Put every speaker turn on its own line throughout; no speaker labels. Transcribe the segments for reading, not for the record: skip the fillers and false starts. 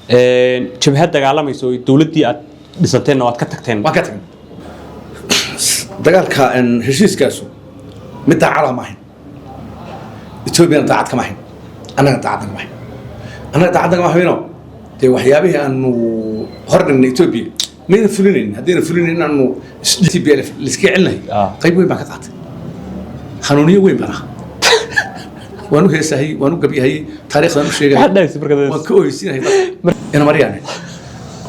Jabhad dagaalamayso oo dowladdii aad dhisanteenna waad ka tagteen.
Waan ka tagnay dagaalka. Heshiiskaasu mid daacada ma ahayn. Etoobiyana daacad kama ahayn, annaga daacad nagama ahayn, annaga daacad nagama ahayno. Dee waxyaabihii aanu hor dhignay Etoobiya mayna fulinayn. Haddayna fulinayn inaanu TPLF laiska celinahay, qayb weyn baan ka qaatay. Hanuuniyo weyn baan ahaa, waan u heesahayey, waan u gabyahayey, taariikhdaan u sheegay.
Maxaad dhahaysay marka?
Waan ka oyeysiinahay dadka ina maryaane.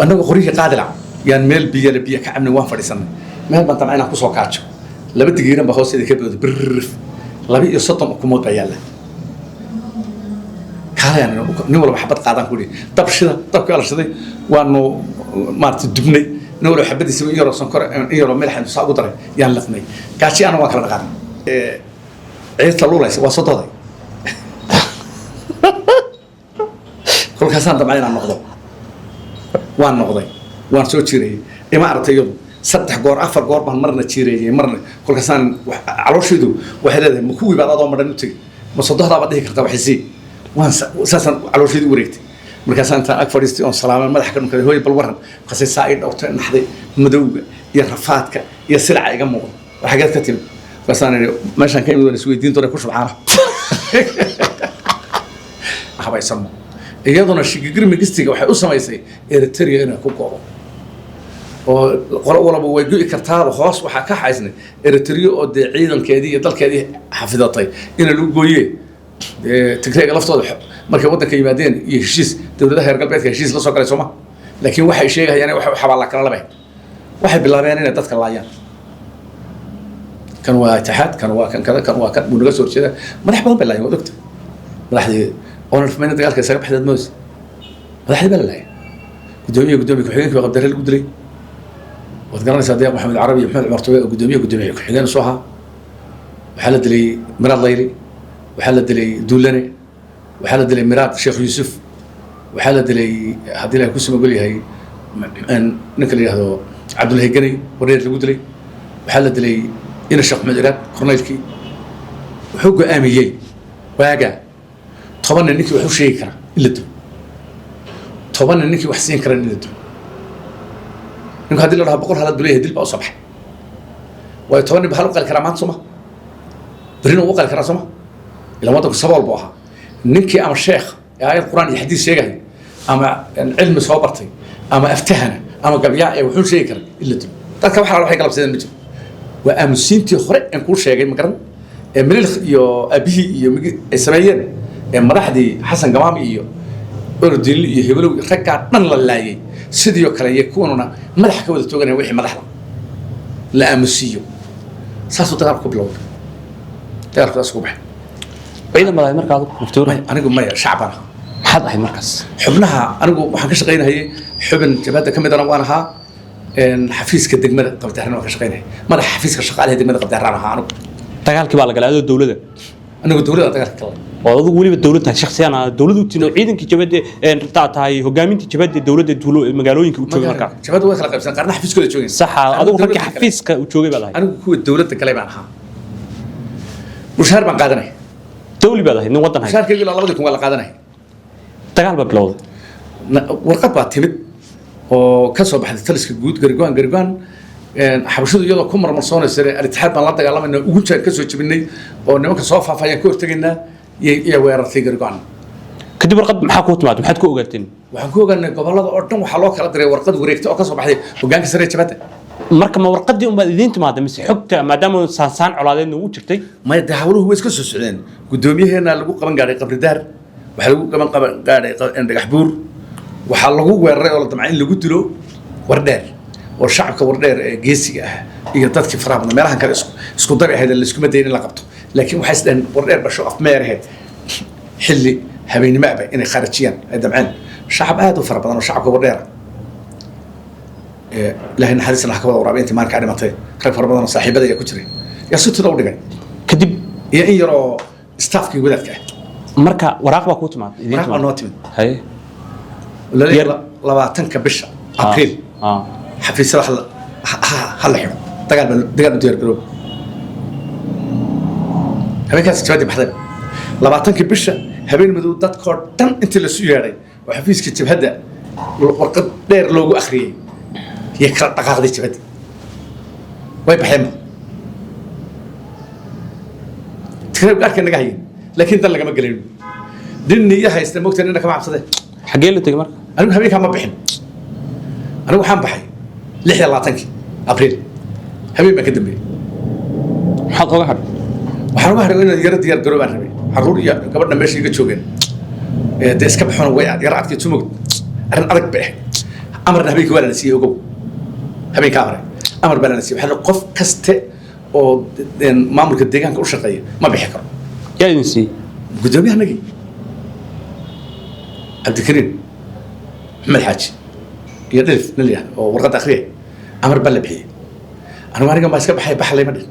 Annagu qoryihii qaadilac yaan meel biyale biyo ka cabnay, waan fadhiisanay. Meel baan damca inaan kusoo kaajo, laba digiiran baa hoosteeda ka booday, birrif. 32 ukumood baa yaalla. Kaalayaan, nin walba xabad qaadaan ku idhi, dab shida. Dabkii waa la shiday, waanu maaragtay dubnay. Nin walba xabadiisa in yaroo sonkor, in yaroo milix intu saa ugu daray yaan liqnay. Gaaji ana waan kala dhaqaaqnay. Ciirta luulaysa waa soo dooday. Kolkaasaan damcay inaan noqdo, waan noqday, waan soo jireeyey. Ima aragtay iyadu saddex goor, afar goor baan marna jireeyey, marna kolkaasaan calooshaydu waxay leedahay, ma kuwii baad adoo madhan u tegey, ma sodohdaa baad dhihi kartaa waxisii. Waan saasaan calooshaydu u wareegtay. Markaasaan intaan ag fadhiistay oon salaamay, madaxa ka dhunkaday, "Hooy, bal waran." Markaasay saa ii dhowrtay, naxday, madowga iyo rafaadka iyo silaca iga muuqda. "War, xageed ka timid?" Markaasaan idhi, "Meeshaan ka imid waan isweydiin doona, ku shubcaana habaysano." Iyaduna shigigir migistiga waxay u samaysay Eritrea inay ku go'do oo qolo walba way go'i kartaaba. Hoos waxaa ka xaysnay Eritrea oo dee ciidankeedii iyo dalkeedii xafidatay ina lagu gooye. Dee Tigreega laftooda markay waddanka yimaadeen iyo heshiis dowladaha reer galbeedka heshiis la soo galay sooma, laakiin waxay sheegayaan waxay u xabaalla kala labay. Waxay bilaabeen inay dadka laayaan. Kan waa itixaad, kan waa kan kada, kan waa kan buu naga soo horjeeda. Madax badan bay laayeen, waad ogta. Madaxdii oona mayna dagaalka isaga baxdeed moos, madaxdii baa la laayay. Gudoomiye, gudoomiye ku-xigeenkii baa qabdare lagu dilay, waad garanaysaa. Deeq Maxamed Carabi iyo Maxamed Cumar Tube oo gudoomiye, gudoomiye ku-xigeen soo ahaa. Waxaa la dilay Miraad Layli, waxaa la dilay Duulane, waxaa la dilay Miraad Sheekh Yuusuf, waxaa la dilay, haddii Ilahay ku samagol yahay, ninka la yidhahdo Cabdullahi Ganey, wareer lagu dilay. Waxaa la dilay ina Sheekh Maxamed Iraad, korneylkii. Wuxuu go-aamiyey waaga 10 nin ninkii wax u sheegi kara in la dilo, 10 nin ninkii wax siin kara in la dilo. Ninku haddii la dhaho 100 halaad buu leeyahay, dil baa u soo baxay. Waayo, 10 nin ba hal u qali karaa maanta sooma, berrina uu u qali karaa sooma. Ilaan waddanku sabool buu ahaa. Ninkii ama sheekh ee aayad Qur'aan iyo xadiis sheegaya, ama cilmi soo bartay, ama aftahana, ama gabyaa ee wuxuu sheegi kara in la dilo. Dadka wax alaal waxay galabsadeen ma jiro. Waa aamusiintii hore aan kuu sheegay, ma garan, ee Mililk iyo aabihii iyo ay sameeyeen, ee madaxdii Xasan Gamaami iyo Orodiinli iyo hebelow raggaa dhan la laayay. Sidii oo kale iyo kuwanuna madaxa ka wada tooganaya wixii madaxda la aamusiiyo. Saasuu dagaalku ku bilowday, dagaalku saas ku baxay.
Ciidan baad ahayd marka adigu, Naftuur?
Anigu maya, shacbaan ahaa.
Maxaad ahayd markaas?
Xubnaha anigu waxaan ka shaqaynayay, xubin jabhadda ka midana waan ahaa, xafiiska degmada Qabdaarana waan ka shaqaynayay. Madaxa xafiiska shaqaalaha degmada Qabdaaraan ahaa anigu.
Dagaalkii baa la galay adoo dowladda?
Anigu dowladda dagaalka galay.
Oo adigu weliba dowlad tahay, shakhsiyan aad dowlad u tihin oo ciidankii jabhadda taa tahay, hogaamintii jabhadda dowladda duulo magaalooyinka u joogay markaa.
Jabhadda way kala qaybsan, qaarna xafiiskooda joogeen.
Saxa.
Anigu
adigu raggii
dowladda galay.
Xafiiska u joogay baad ahayd.
Anigu kuwa dowladda galay baan ahaa, mushaar baan qaadanay.
Dawli baad ahayd, nin waddan hay.
Mushaarkaygu ilaa 2000 waa la qaadanay.
Dagaal baa bilowday.
Warqad baa timid oo ka soo baxday taliska guud Garigoan. Garigoan xabashadu iyadoo ku marmarsoonaysa Al-Itixaad baan la dagaalamayna, ugu jaan ka soo jebinay oo nimanka soo faafayaan ka hortegaynaa, iyay weerartay Garigoan.
Kadib warqad maxaa kuu timaad? Maxaad ku ogaateen?
Waxaan ku ogaanay gobollada oo dhan waxaa loo kala diray warqad wareegta oo ka soo baxday hoggaanka sare ee jabhadda.
Marka ma warqadii unbaad idiin timaada mise xogta, maadaama saansaan colaadeedna ugu jirtay?
Maya, dee hawluhu way iska soo socdeen. Guddoomiyaheena lagu qaban gaadhay Qabridaar, waxaa lagu qaban gaadhay Dhagax Buur, waxaa lagu weeraray oo la damcay in lagu dilo Wardheer, oo shacabka Wardheer ee geesiga ah iyo dadkii faraha badan meelahan kale isku dari ahayd ee laiskuma dayin in la qabto, laakiin waxay isdhaheen Wardheer basho afmeer ahayd, xilli habeennimo aba inay khaarajiyaan ay damceen. Shacab aad u fara badan oo shacabka Wardheer ah, Ilaahay naxariisna ha ka wada waraabiya intii maalinkaa dhimatay, rag fara badan oo saaxiibada ayaa ku jiray, yaa si tida u dhigay.
Kadib?
Iyo in yaroo staffkii wadaadka ah.
Marka waraaq baa kuu timaad idiin
Waraaq baa
timaad.
Noo timid.
Haye.
Laleeyahay 20-ka bisha Abriil xafiisyada ha la xidho, dagaal baa dagaal u diyaar garooba. Habeenkaas jabhadii baxday 20-kii bisha, habeen madow, dadkoo dhan intii lasu yeedhay oo xafiiska jabhadda Warqad dheer loogu akhriyey yay kala dhaqaaqday jabadii, way baxeenba. Tigreeg arkay naga hayeen, laakiin dan lagama gelin. Nin niyo haysta mogta nina kama cabsadeen.
Xaggee la tegey marka?
Anigu habeenkaa ma bixin. Anigu waxaan baxay 26-kii Abriil, habeen baan ka dambeeyey.
Maxaad oga hadhay?
Waxaan uga hadhay inaan yaro diyaar garoo baan rabay. Carruur iyo gabadha meesha iga joogeen. Dee iska baxoona way yaro adkay tumog, arrin adag bay ahayd. Amarna habeenkii waa lana siiyey, ogow, habeenkaa hore amar baa lana siiyey. Waxaa la qof kaste oo maamulka deegaanka u shaqeeya ma bixi karo.
Yaa idin siiyey?
Guddoomiyahanagii Cabdikariim Maxamed Xaaji iyo Dhilif nin la yihahdo oo warqadda akhriya, amar baa la bixiyey. Anigu aniga maa iska baxay, baxlay ma dhihin.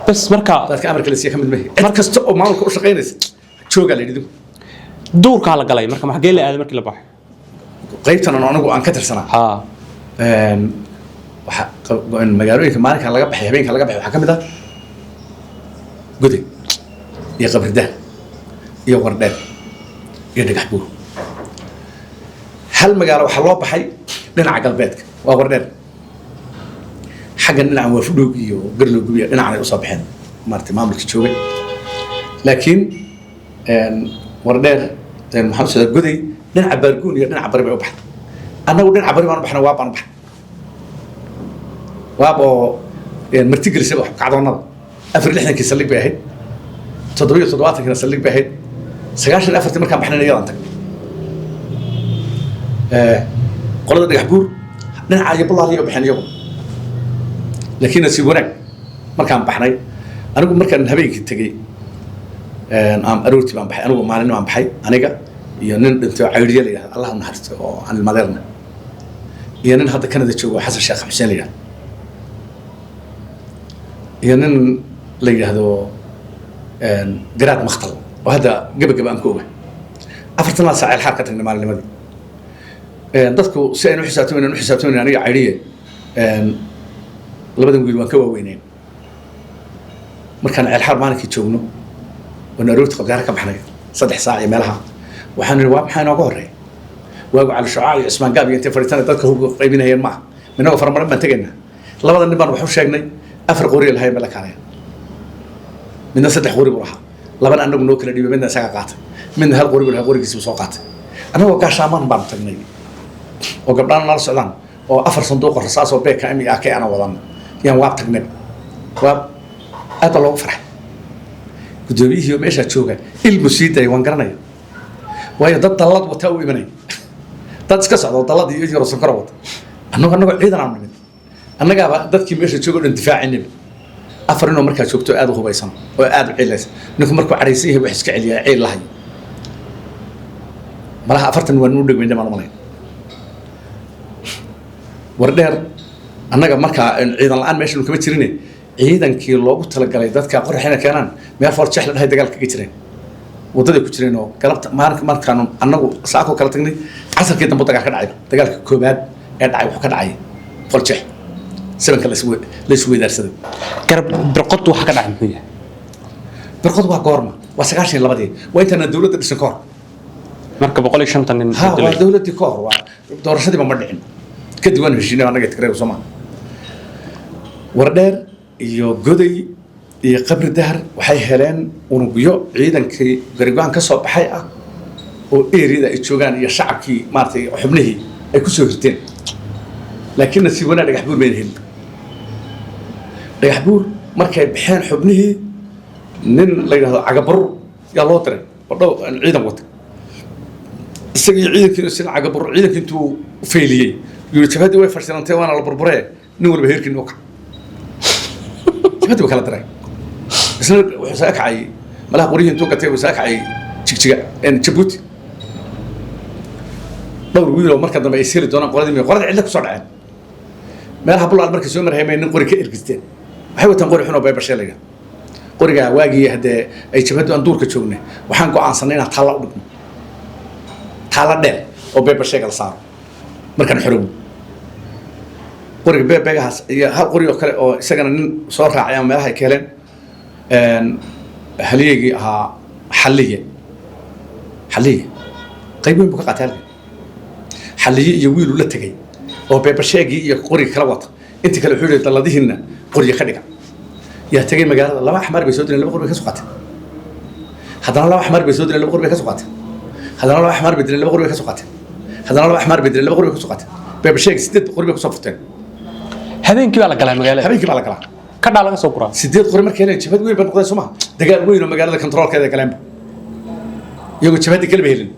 Bas marka
Dadka amarka la siiya ka mid mahi. Cid kasta oo maamulka u shaqaynaysa joogaa la yidhi idinku.
Duurkaa la galay marka, xaggee la aaday markii la baxay?
Qaybtan oo anigu aan ka tirsanaa, waxa magaalooyinka maalinka laga baxay, habeenka laga baxay, waxaa ka mid ah Goday iyo Qabridaan iyo Wardheer iyo Dhagax Buur. Hal magaalo waxaa loo baxay dhinaca galbeedka, waa Wardheer. Xaggan dhinacan waa Fudhoog iyo Garlowgub iyo dhinacan ay usoo baxeen maaragtay maamulka joogay. Laakiin Wardheer, maxaan usocdaa, Goday dhinaca Baarguun iyo dhinaca bari bay u baxday. Annagu dhinaca bari baan u baxnay, Waab baan u baxnay. Waab oo marti gelisaba kacdoonnada. 64-kii saldhig bay ahayd, 77-kiina saldhig bay ahayd, 94-tii markaan baxnayna iyadaan tagnay. Qolada Dhagax Buur dhinaca iyo Bulaaliya u baxeen iyagu. Laakiin nasiib wanaag markaan baxnay, anigu markaan habeenkii tegey, aan aroortii baan baxay. Anigu maalin baan baxay, aniga iyo nin dhintay oo Cayriye la yidhahdo, Allah u naxariisto, oo aan ilmadeerna, iyo nin hadda Canada joogo oo Xasan Sheekh Xuseen la yidhahdo, iyo nin la yidhaahdo Garaad Maktal oo hadda gebagaba aan ku oga. 40 saac Ceelxaar ka tagnay maalinimadii. Dadku si aynu u xisaabtamaynan u xisaabtamaynan. Aniga Cayriye, labadan wiil waan ka waaweyneyn. Markaan Ceelxaar maalinkii joogno oon aroorti Qabdaara ka baxnay 3 saac iyo meelaha, waxaan nidhi, waa maxaa inooga horreeya? Waagu Cali Shucaac iyo Cismaan Gaab iyo intay fadhiisana dadka hubka qaybinayeen maaha. Minagoo faramaran baan tegaynaa. Labada nin baan wax u sheegnay, afar qori lahayn ba la kaalaya. Midna saddex qori buu lahaa, labana anagu noo kala dhiibay, midna isaga qaatay. Midna hal qori buu lahaa, qorigiisi buu soo qaatay. Annagoo gaashaamaan baanu tagnay oo gabdhaana nala socdaan oo afar sanduuq oo rasaas oo BKM iyo AK ana wadan yaan Waab tagnay. Waab aad baa loogu farxay. Guddoomiyihii oo meeshaa jooga ilmu sii daayay, waan garanaya, waayo dad dallad wataa u imanaya, dad iska socda oo dallad iyo yaro sonkora wata. Annagu ciidan aanu nimid, annagaaba dadkii meesha jooga o dhan difaacinaba. Afar ninoo markaa joogto aad u hubaysan oo aad u ciilaysan. Ninku markuu cadhaysan yahay wax iska celiyaa, ciil lahayo malaha. 40 waa nuu dhegmayna baan umalayn. Wardheer annaga markaa ciidan la-aan meesha kama jirine. Ciidankii loogu talagalay dadka qoraxina keenaan meel foor jeex la dhahay dagaal kaga jireen, waddaday ku jireen. Oo galabta maalinka markaanu annagu saakoo kala tagnay, casarkii dambe dagaal ka dhacay. Dagaalka koobaad ee dhacay wuxuu ka dhacay Foljeex, sabanka la isweydaarsaday.
Garab Birqod waxa ka dhacay muxuu yahay?
Birqod waa goorma? Waa 92-dii, waa intaana dowladda dhisan ka hor.
Marka 150 nin
Ha, waa
dilay.
Dowladdii ka hor, waa doorashadiiba ma dhicin. Kadib waan heshiinay annaga Tigreeg soo maa. Wardheer iyo Goday iyo Qabri Dahar waxay heleen unugyo ciidankii Garigo'an ka soo baxay ah oo eriyada ay joogaan iyo shacabkii maaragtay xubnihii ay ku soo hirteen. Laakiin nasiib wanaag Dhagax Buur mayna helin. Dhagax Buur markay baxeen xubnihii, nin la yidhahdo Cagabarur yaa loo diray oo dhow ciidan wata. Isagii ciidankii sida Cagabarur ciidankii intuu fayliyey yuri, jabhaddii way fashilantay waana la burburee, nin walba heerkii noo kac. Jabhaddii ba kala diray. Isna wuxuu isaga kacay malaha qoryihii intuu gatay, wuu isaga kacay Jigjiga, Jabuuti. Dhowr wiil oo marka dambe ay siri doonaan qoladii, qoladii cidla kusoo dhaceen meelaha Bulaal. Markay soo marhaymay nin qori ka ergisteen. Waxay wataan qori xun oo baybashee la yidhahdo. Qorigaa waagii haddee ay jabhaddu aan duurka joognay, waxaan go'aansanay inaan taalla u dhigno, taalla dheer oo beebasheega la saaro markaan xorowno. Qoriga beebeegahaas iyo hal qori oo kale oo isagana nin soo raacay ama meelaha ay ka heleen, halyeygii ahaa Xalliye. Xalliye qayb weyn buu ka qaatay halkan. Xalliye iyo wiilu la tegey oo beebasheegii iyo qoriga kala wata. Intii kale wuxuu yihi, dalladihiinna qoryo ka dhiga. Yaa tegey magaalada, laba axmaar bay soo dileen, laba qori bay ka soo qaateen. Haddana laba axmaar bay soo dileen, laba qori bay ka soo qaateen. Haddana laba axmaar bay dileen, laba qori bay ka soo qaateen. Haddana laba axmaar bay dileen, laba qori bay ka soo qaateen. Beebasheeg sideed qori bay kusoo furteen.
Habeenkii baa la galaa magaalada?
Habeenkii baa la galaa.
Kadhaa laga soo guraa?
Sideed qori markay heleen, jabhad weyn bay noqdeen, soo maha? Dagaal weyn oo magaalada control-keeda galeenba, iyagoo jabhaddii kaleba helin.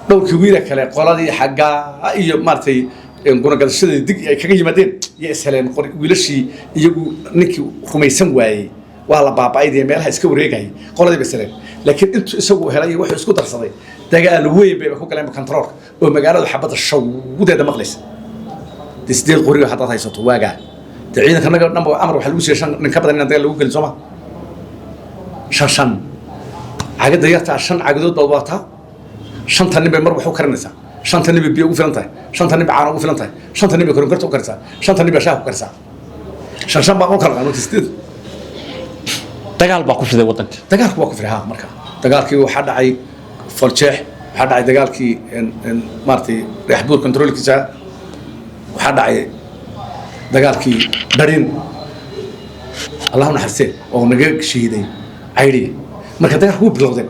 Dhowrkii wiila kale, qoladii xaggaa iyo maaragtay gunagadashadii dig ay kaga yimaadeen iyo is heleen qori wiilashii. Iyagu ninkii rumaysan waayey waa la baaba'ay dee, meelaha iska wareegayay, qoladii bay is heleen. Laakiin intuu isagu helay wuxuu isku darsaday, dagaal weyn bayba ku galeenba control-ka oo magaaladu xabadda shawdeeda maqlaysa. Dee sideed qoriga haddaad haysato waagaa, dee ciidanka naga dhanba amar waxaa lagu siiyey shan nin ka badan inaan dagaal lagu gelin, soo ma? Shan shan cagada yartaa, shan cagadood baad wataa. Shanta nin bay mar wax u karinaysaa, shanta nin bay biyo ugu filan tahay, shanta nin bay caano ugu filan tahay, shanta nin bay koronkorta u karisaa, shanta nin bay shaah ku karisaa. Shan shan baan u kala qaadnay sideed.
Dagaal baa ku fiday waddanka.
Dagaalku waa ku fiday, ha. Marka dagaalkii waxaa dhacay Foljeex, waxaa dhacay dagaalkii maaragtay Dhagaxbuur control-kiisa, waxaa dhacay dagaalkii Barin, Allahu naxariistee, oo naga shahiiday Cayriye. Marka dagaalku wuu bilowday.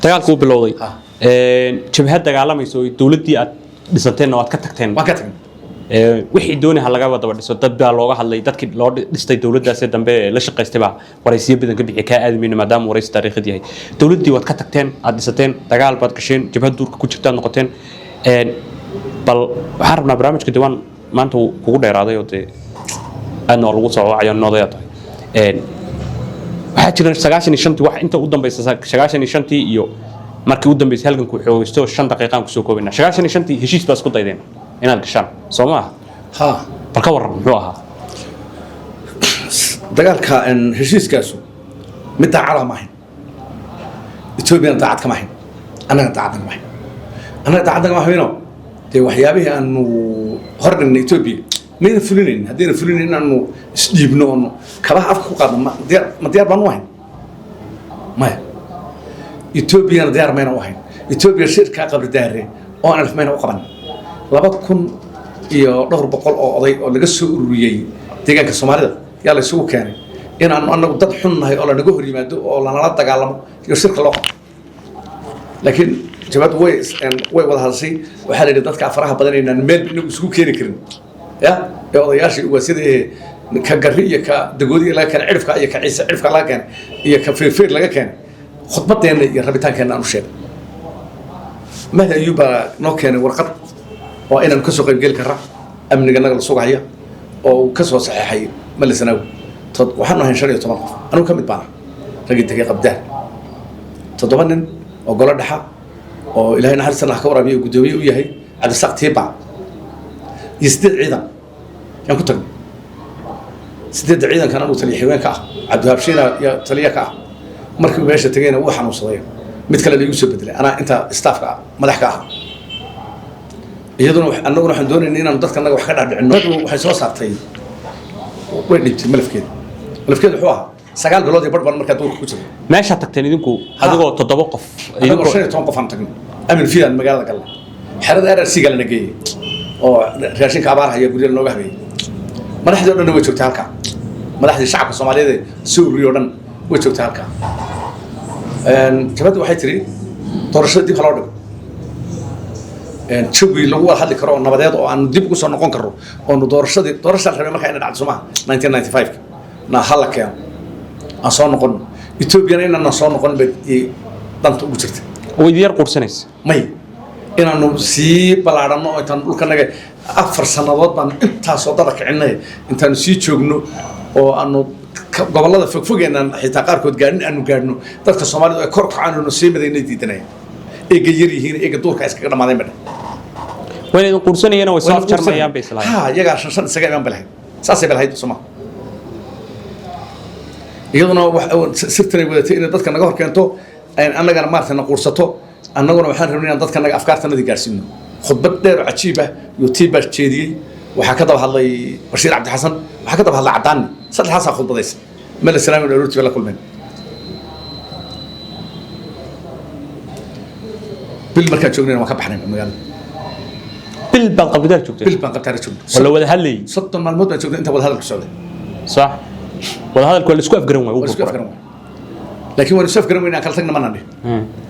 Dagaalku wuu bilowday.
Ha.
Jabhad dagaalamayso oo dowladdii aad dhisanteenna waad ka tagteen.
Waan ka tagnay.
Wixii doonay ha laga daba dhiso, dad baa looga hadlay. Dadkii loo dhistay dowladdaasi dambe ee la shaqaystay baa waraysiyo badan ka bixiyay. Kaa aadmayno maadaama waraysi taariikhid yahay. Dowladdii waad ka tagteen aad dhisateen, dagaal baad gasheen, jabhad duurka ku jirtaad noqoteen. Bal waxaan rabnaa barnaamijka diwaan maanta wuu kugu dheeraaday oo dee aadna waa lagu soo wacayo, noodayaa tahay. Waxaa jira 95-tii, wax inta u dambaysa 95-tii iyo markii u dambeysay halganku xoogaysto, 5 daqiiqaan kusoo koobaynaa. 95-tii heshiis baa isku daydeen inaad gashaan, soo ma aha?
Ha.
Bal ka warran, muxuu ahaa?
Dagaalka heshiiskaasu mid daacada ma ahayn. Etoobiyana daacad kama ahayn, annaga daacad nagama ahayn, annaga daacad nagama ahayno. Dee waxyaabihii aanu hor dhignay Etoobiya mayna fulinayn. Haddayna fulinayn, inaanu isdhiibno oonu kabaha afka ku qaadno, ma diyaar baanu ahayn? Maya. Etoobiyana diyaar mayna u ahayn. Etoobiya shirkaa Qabri Daare oo aan alif mayna u qaban. 2000 iyo dhowr boqol oo oday oo laga soo ururiyey deegaanka Soomaalida yaa la isugu keenay inaanu anagu dad xun nahay oo lanaga hor yimaado oo lanala dagaalamo iyo shirka loo qabto. Laakiin jabhaddu way wada hadashay. Waxaa la yidhi, dadka faraha badan aynaan meel inagu isugu keeni karin ya ee odayaashii ugaasida ee ka Garri iyo ka Dagoodiya laga keenay, Cidhifka iyo ka Ciise Cidhifka laga keenay iyo ka Feerfeer laga keenay, khudbadeenna iyo rabitaankeenna aan u sheegay. Mahdi Ayuub baa noo keenay warqad oo inaanu kasoo qaybgeli karra, amniga naga la sugaya, oo uu kasoo saxeexay Meles Zenawi. Waxaanu ahayn 15 qof, anugu ka mid baana raggii tegay Qabdaar. Toddoba nin oo golo dhexa oo Ilaahay naxariisana ha ka waraabiyo guddoomiye u yahay Cabdisaaq Tiiba iyo sideed ciidan yaan ku tagnay. Sideedda ciidankan anugu taliya xigeenka ah, Cabdiwahaab Shiina yaa taliya ka ah. Markii uu meesha tegayna wuu xanuunsaday, mid kale la igu soo bedelay, anaa inta staff-ka ah madax ka ah. Iyaduna annaguna waxaan doonaynay inaanu dadka annaga wax ka dhaadhicino. Dadu waxay soo saartay, way dhibtay malafkeeda. Malafkeeda wuxuu ahaa 9 bilood iyo bar baan markaa duurka ku jiray.
Meeshaad tagteen idinku adigoo toddoba qof?
Anagoo 15 qof aan tagnay, amin fiidan magaalada galnay, xerada RRC galana geeyey oo raashinka abaar haya gurya nooga habeeyey. Madaxdii o dhanna way joogtay halkaa, madaxdii shacabka Soomaaliyeed ee soo ururiyey oo dhan way joogtay halkaa. Jabhadda waxay tiri, doorashada dib ha loo dhigo, jawi lagu wada hadli karo oo nabadeed oo aanu dib ugu soo noqon karno oonu doorashadii, doorashaa la rabay markaa ina dhacdo, somaha? 1995 na ha la keeno, aan soo noqono. Etoobiyana inaanan soo noqon bay danta ugu jirta.
Oo idin yar quursanaysa.
May, inaanu sii ballaadhanno oo intaanu dhulkanaga 4 sannadood baanu intaasoo dada kicinay, intaanu sii joogno oo aanu gobollada fogfogeenaan xitaa qaarkood gaadhin aanu gaadhno, dadka Soomaalidu ay kor kacaan oonu sii madaynay diidanaya, eega yar yihiin, eega duurka iskaga dhamaadeen ba.
Wayna idin quursanayeen, way soo afjarmayaan bay islahayn.
Ha, iyagaa shan shan isaga iman balahayd, saasay balahayd soma? Iyaduna sirtanay wadatay inay dadka naga hor keento, annagana maaragtay na quursato. Annaguna waxaan rabnay inaan dadka naga afkaartanadii gaarsiino. Khudbad dheer oo cajiib ah iyo tiib baa jeediyey. Waxaa ka daba hadlay Bashiir Cabdi Xasan, waxaa ka daba hadlay Caddaani. Saddexdaasaa khudbadaysa. Mele Salaami aroortii bay la kulmeen. Bil markaan joognayna waan ka baxnay magaalada.
Bil baad Qabridaar joogtay?
Bil baan Qabtaara joognay.
Oo la wada hadlayay?
30 maalmood baan joognay inta wada hadalku socday.
Sax, wada hadalku waa la isku afgaran waay.
Waa isku afgaran waay, laakiin waan isu afgaran weynaa, kala tagna manaan dhihin.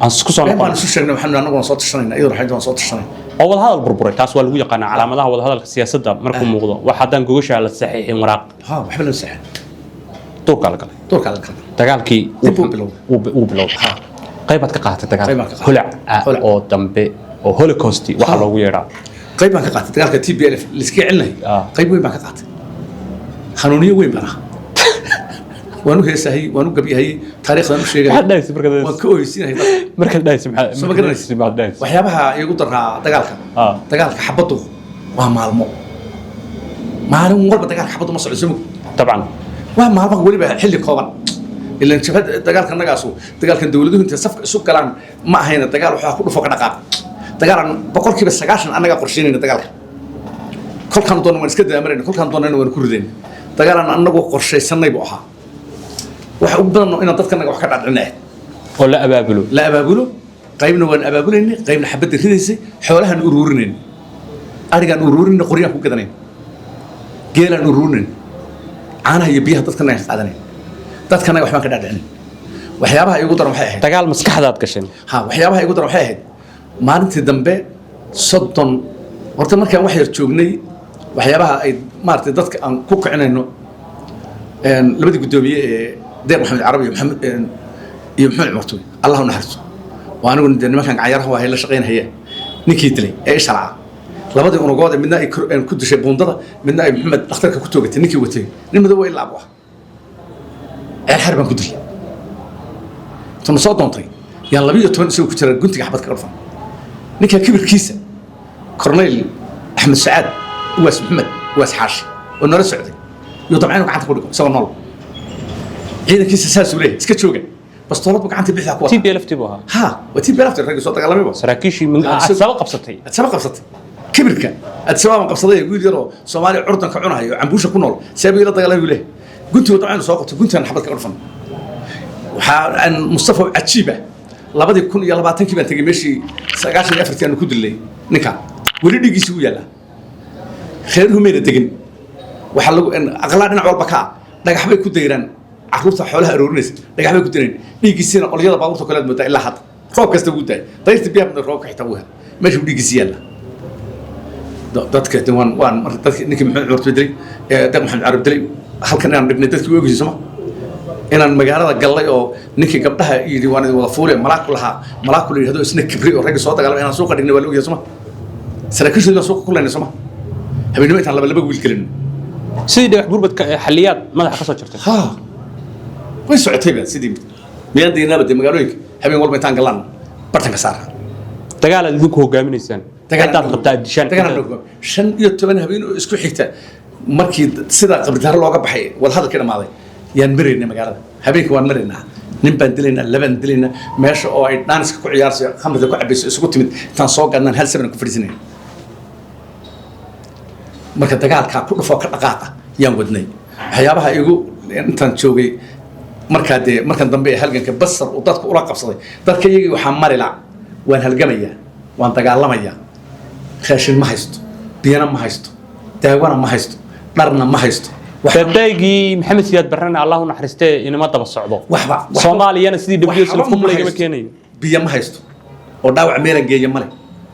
Aan isku soo
Been baan
noqon.
isu sheegnay. Waxaan anagu waan soo tashanayna, iyadoo waxaan waan soo tashanayna.
Oo wada hadal burburay, taas waa lagu yaqaanaa calaamadaha wada hadalka siyaasadda markuu muuqdo. Wax haddaan gogasha la saxiixin waraaq.
Ha, waxba lama saxin.
Duurkaa la galay.
Duurkaa la galay.
Dagaalkii.
Dib uu bilowday.
Wuu bilowday. Qaybaad ka qaadatay
Qayb
dagaalka
baan ka qaatay.
Holac ah.
Holac.
Oo dambe oo holocaust waxaa loogu yeedhaa.
Qayb baan ka qaatay dagaalka TPLF laiskaga celinayay. Qayb weyn baan ka qaatay, hanuuniyo weyn baan ahaa, waan u heesahayey, waan u gabyahayey, taariikhdan u sheegayay.
Maxaad dhahaysa markaad
Waan ka oyeysiinayay dadka.
Markaad dhahaysa maxaa?
Soo ma garanaysid?
Maxaad dhahaysa?
Waxyaabaha iigu daraa dagaalka, dagaalka xabaddu waa maalmo, maalin walba dagaalka xabaddu ma socdo, soo mog?
Dabcan.
Waa maalmaha weliba xilli kooban, ilan jabhad dagaalka nagaasu dagaalkan dowladuhu intay safka isu galaan ma ahayna. Dagaal waxaa ku dhufo ka dhaqaaq, dagaalan 90% annagaa qorsheynayna. Dagaalka kolkaan doonna waan iska daamarayna, kolkaan doonnana waan ku ridayna. Dagaalan annagu qorshaysanay buu ahaa. Waxa ugu badan inaan dadka naga wax ka dhadcinay.
Oo la abaabulo.
La abaabulo. Qaybna waan abaabulaynay, qaybna xabadda ridaysay. Xoolahaan uruurinayn, arigaan uruurinay, qoryaan ku gadanayn, geelaan uruurinayn, caanaha iyo biyaha dadka naga qaadanayn, dadka naga waxbaan ka dhadhicinayn. Waxyaabaha iigu daran waxay ahayd
Dagaal maskaxdaad gasheen.
Ha, waxyaabaha iigu daran waxay ahayd maalintii dambe 30. Horta markaan wax yar joognay, waxyaabaha ay maaragtay dadka aan ku kicinayno, labadii guddoomiye ee Deeq Maxamed Carabi iyo Maxamed iyo Maxamed Cumar Tuwi, Allah u naxariisto, waa anigu dee nimankan gacyaraha waa la shaqaynahaya. Ninkii dilay ee ishalaa labadii unugood ee midna ay ku dishay buundada, midna ay Maxamed dhakhtarka ku toogatay, ninkii watay nin madow ilaa bu ah, Ceel Xar baan ku dilay. Tuna soo doontay yaan 12 isagoo ku jira guntiga xabad kaga dhufan. Ninka kibirkiisa, Corneyl Axmed Sacaad Uwaas Maxamed Uwaas Xaashi oo nala socday iyo dabca inuu gacanta ku dhigo isagoo nool, ciidankiisa saasuu leeyahay, iska jooga, bastoolad buu gacanta bixdaa ku
t
wata.
b lft buu ahaa.
Ha, waa TPLF raggii soo dagaalamay ba.
Saraakiishii Addis Ababa qabsatay.
Addis Ababa qabsatay. Kibirka Addis Ababa qabsaday, wiil yaroo Soomaaliya curdanka cunahayo oo cambuusha ku nool seebuu ila dagaalamay buu leeyahay. Guntigu dabca inuu soo qabto, guntigan xabad kaga dhufan. Waxaa aan Mustafa cajiib ah, 2020-kii baan tegey meeshii 94-tii aanu ku dilnay ninka. Weli dhiiggiisi u yaallaa, reeruhu mayna degin. Waxaa lagu aqlaa dhinac walba ka ah, dhagax bay ku dayraan carruurta xoolaha aroorinaysa, dhagax bay ku dayraan. Dhiiggiisiina olyada baabuurta kale aad moodaa. Ilaa hadda roob kasta wuu daay, dayrta biyaha badan, roobka xitaa wuu helay, meesha uu dhiiggiisi yaallaa. Dadka de waan marka dadki ninkii Maxamed Cumar dilay ee Deeq Maxamed Carab dilay halkan inaan dhignay, dadkii way ogyihiin, sooma? Inaan magaalada gallay oo ninkii gabdhaha yidhi waan idin wada fuule, Malaaku lahaa, Malaaku la yidhahdo, isna kibray oo ragga soo dagaalamay, inaan suuqa dhignay waa la ogyahay, sooma? Saraakiishoodii baan suuqa ku laynay, sooma? Habeenimo intaan laba laba wiil gelin.
Sidii Dhagax Burbadka ee xalliyaad madaxa ka soo jirtay.
Ha, way socotay ba sidii miyaan daynaaba dee magaalooyinka habeen walba intaan gallaan bartanka saara.
Dagaal aad idinku hogaaminaysaan, ciddaad qabtaa aad dishaan.
Dagaal 15 habeen oo isku xigta, markii sida Qabridaaro looga baxay, wadahadalkii dhammaaday, yaan maraynay magaalada. Habeenkii waan maraynaa, nin baan dilaynaa, labaan dilaynaa. Meesha oo ay dhaaniska ku ciyaarayso, khamrida ku cabayso isugu timid intaan soo gadnaan hal saban ku fadhiisanay. Marka dagaalkaa ku dhufoo ka dhaqaaqa yaan wadnay. Waxyaabaha igu intaan joogay markaa dee markan dambe ee halganka basar uu dadka ula qabsaday, dadka iyagii waxaa mari la, waan halgamayaa, waan dagaalamayaa, raashin ma haysto, biyana ma haysto, daawana ma haysto, dharna ma haysto.
Beebeygii Maxamed Siyaad Barrena, Allah u naxariistee, inama daba socdo.
Waxba
Soomaaliyana sidii W
waxba ma
lagama
haysto.
keenayo.
Biyo ma haysto oo dhaawac meelan geeya male,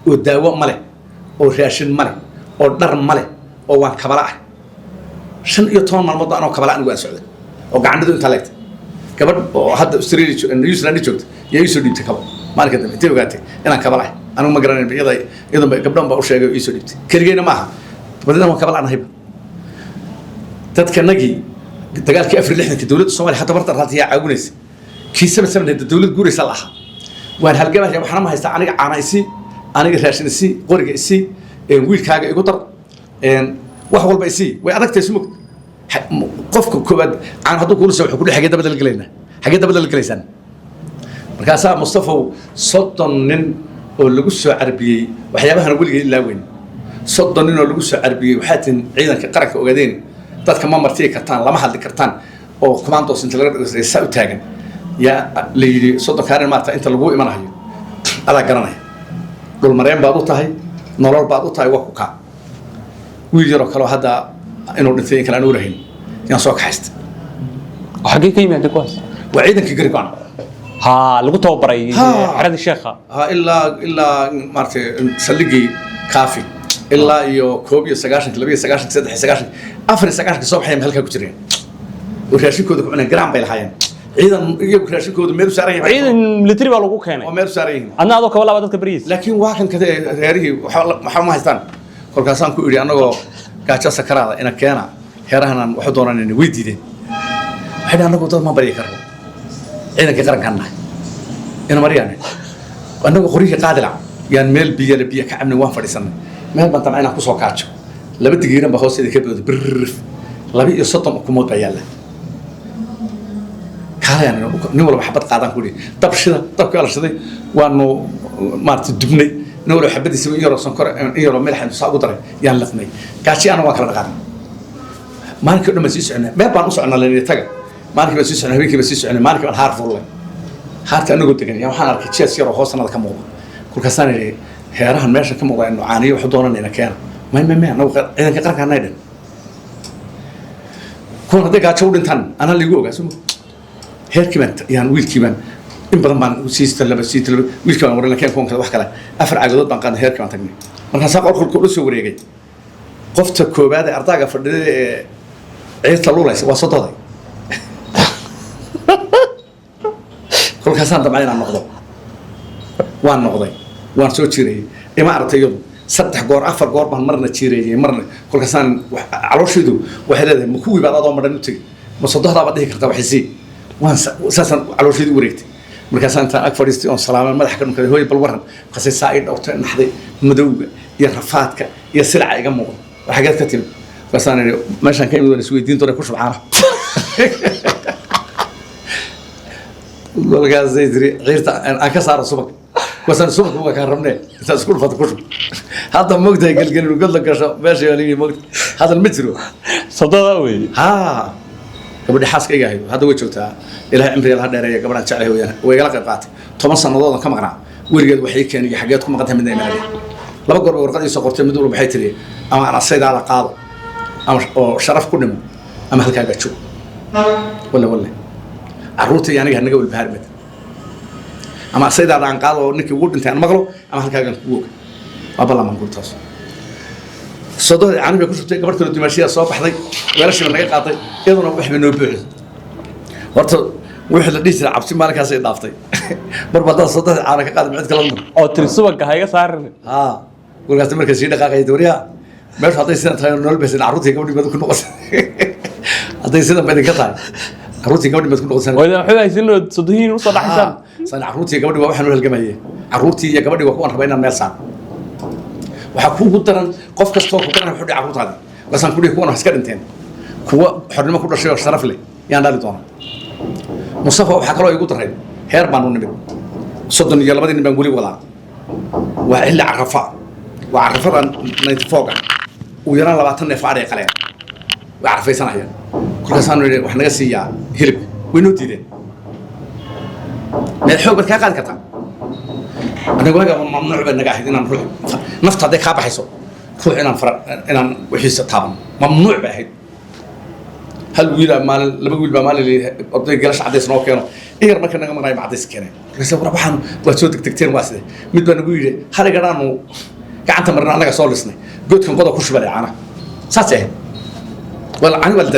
oo daawo male, oo raashin male, oo dhar male, oo waan kabala ah. 15 maalmood anoo kabala anigu aan socday oo gacandhadu intaa leegtay. Gabadh oo hadda Australia New Zealand joogta yaa ii soo dhiibtay kabo maalinka dambe intay ogaatay inaan kabala ah. Anigu ma garanayn, iyada iyadan gabdhan baa u sheegay oo ii soo dhiibtay. Keligeyna maaha, badina waan kabala anahayba. Dadkanagii dagaalkii 64-ka dowladda Soomaaliya hadda barta raata yaa caawinaysa. Kii 77 hadda dowlad guuraysa la ahaa. Waan halgamaya, waxna ma haystaa. Aniga caana isii, aniga raashin isii, qoriga isii, wiilkaaga igu dar, wax walba isii. Way adagtahay sumug. Qofka koowaad caan hadduu kuulisa wuxuu ku dhex, xagee dabada la gelaynaa, xagee dabada la gelaysaan? Markaasaa Mustafaw 30 nin oo lagu soo carbiyey, waxyaabahana weligay ilaa weyn, 30 nin oo lagu soo carbiyey waxaa tihin ciidanka qaranka ogaadeen, dadka ma martiyi kartaan, lama hadli kartaan, oo commandos inta laga dhigo saa u taagan yaa la yidhi, 30-kaa nin maarata inta lagu imanayo adaa garanaya, dhulmareen baad u tahay. Nolol baad u tahay, waa ku kaa wiil yaroo kaleo hadda inuu dhintay in kale aan ogahayn yaan soo kaxaystay.
Xaggee ka yimaadeen kuwaas?
Waa ciidankii Gariban.
Ha, lagu tababaray
Ha.
xerada sheekha.
Ha, ilaa maaragtay saldhiggii Kaafi ilaa iyo 91-ka, 92-ka, 93-ka, 94-ka soo baxayaan halkaa ku jireen oo raashinkooda ku cuneen. Garaan bay lahaayeen ciidan, iyagu raashinkooda meel u saaran yahay.
Ciidan military baa lagu keenay.
Oo meel u saaran yihiin.
Adna adoo kaba laaba dadka bariis.
Laakiin waa kan kade reerihii waxba ma haystaan. Kolkaasaan ku idhi, annagoo gaajo sakaraada ina keena heerahanaan waxu doonanayna. Way diideen. Waxay dhahan, annagoo dad ma baryi karno, ciidankii qarankaan nahay, ina maryaane. Annagoo qoryihii qaadilac yaan meel biyo le biyo ka cabnay, waan fadhiisanay. Meel baan damca inaan kusoo kaajo, laba digiiran baa hoosteeda ka booday, birrif. 32 ukumood baa yaalla. Kaalayaan, nin walba xabad qaadaan ku idhi, dab shida. Dabkii waa la shiday, waanu maaragtay dubnay. Nin walba xabadiisa in yaroo sonkor, in yaroo milix saa ugu daray yaan liqnay. Gaaji ana waan kala dhaqaaqnay. Maalinkii o dhan baan sii soconay. Meel baan u soconaa lanii taga. Maalinkii baan sii soconay, habeenkii baan sii soconay, maalinkii baan haar fullay. Haarta anagoo degan yaa waxaan arkay jees yaroo hoosanada ka muuqda. Kolkaasaan idhi, heerahan meesha ka muuqda aynu caaniyo waxu doonanayna keena. May, may, may, anagu ciidanka qaranka anay dhan. Kuwan hadday gaajo u dhintaan anaa liigu ogaa soo ma. Heerkii baan yaan wiilkii baan in badan baan sii talaba, sii talaba. Wiilkii baan warin keen kuwan kale wax kale. Afar caagadood baan qaadnay, heerkii baan tagnay. Markaasaa qolqolka ula soo wareegay. Qofta koowaad ee ardaaga fadhida ee ciirta luulaysa waa sododay. Kolkaasaan damcay inaan noqdo. Waan noqday, waan soo jireeyey. Ima aragtay iyadu saddex goor, afar goor baan marna jireeyey, marna. Kolkaasaan calooshaydu waxay leedahay, ma kuwii baad adoo madhan u tegi, ma sodohdaa baad dhihi kartaa waxay sii. Waan saasaan calooshaydu u wareegtay. Markaasaan intaan ag fadhiistay oon salaamay, madaxa ka dhunkaday, "Hooy, bal waran." Markaasay saa ii dhowrtay, naxday, madowga iyo rafaadka iyo silaca iga muuqda. "War, xageed ka timid?" Markaasaan idhi, "Meeshaan ka imid waan isweydiin doona, ku shubcaana." Kolkaasay tiri, "Ciirta aan ka saaro subag." Markaasaan, "Subag waa kaa rabnee, intaad isku dhufato ku shub." Hadda mogtahay gelgelin god la gasho meesha waa ligi mogta, hadal ma jiro.
Sododa wey.
Haa, gabadhi xaaskayga ahayd hadda way joogtaa, Ilahay cimrigeeda ha dheereeya. Gabadhaan jeclahay weyaan, way igala qayb qaatay. 10 sanadoodan ka maqnaa, weligeed waxay keenay xageed ku maqan tahay midna imanaya. Laba goor bay warqad ii soo qortay. Mid walba waxay tiri, ama aan asaydaada qaado ama oo sharaf ku dhimo ama halkaaga joog. Walle walle carruurta iyo aniga hanaga walbahaar mid. Ama asaydaada aan qaado oo ninkii ugu dhintay aan maqlo, ama halkaagaan kugu oga. Waa ballamaan gurtaas. Sodohdii caani bay ku shubtay. Gabadh kale dumaashiyaa soo baxday, weelashiiba naga qaaday, iyaduna wax bay noo buuxday. Horta wixii la dhihi jiray cabsi maalinkaasay dhaaftay. Marba haddaad sodohdii caana ka qaadi, cid kala ma
Oo tiri, "Subagga ha iga saarin."
Haa, kolkaas markaa sii dhaqaaqaya, waryaha, meeshu hadday sidan tahay nolol baysan, carruurtii gabadhii baad ku noqosan. Hadday sidan ba idinka tahay, carruurtii gabadhii baad ku noqosan.
Oo idan waxba haysan oo sodohiin usoo dhaxaysaan.
San carruurtii gabadhii waa waxaan u halgamayay. Carruurtii iyo gabadhii waa kuwan raba inaan meel saaro. Waxaa kuugu daran qof kastoo ku garanay wuxuu dhihi carruurtaadii. Markaasaan ku dhihi, kuwan wax iska dhinteen, kuwa xornimo ku dhashay oo sharaf leh yaan dhali doonaa. Mustafa, waxaa kaloo igu daray, heer baanu nimid. 32-dii nin baan weli wadaa. Waa xilli Carafa, waa Carafadan 94-ga. Ugu yaraan 20 neef adhay qaleen, way carafaysanayaan. Kolkaasaanu nidhi, wax naga siiyaa hilibka. Way noo diideen. Meel xoog baad kaa qaadi kartaa. Anaga waaga mamnuuc bay naga ahayd inaan ruux nafta hadday kaa baxayso ruux inaan fara inaan wixiisa taaban mamnuuc bay ahayd. Hal wiilaa maalin, laba wiil baa maalin la oday galasha cadays noo keeno. In yar marka naga maqnaay ma cadays keeneen. Markaase, "War, waxaan waad soo degdegteen, waa sidee?" Mid baa nagu yidhi, "Haliganaanu gacanta marna, annaga soo lisnay, godkan qodob ku shubalay caanaha." Saasay ahayd. Waa cani waa la daadiyay.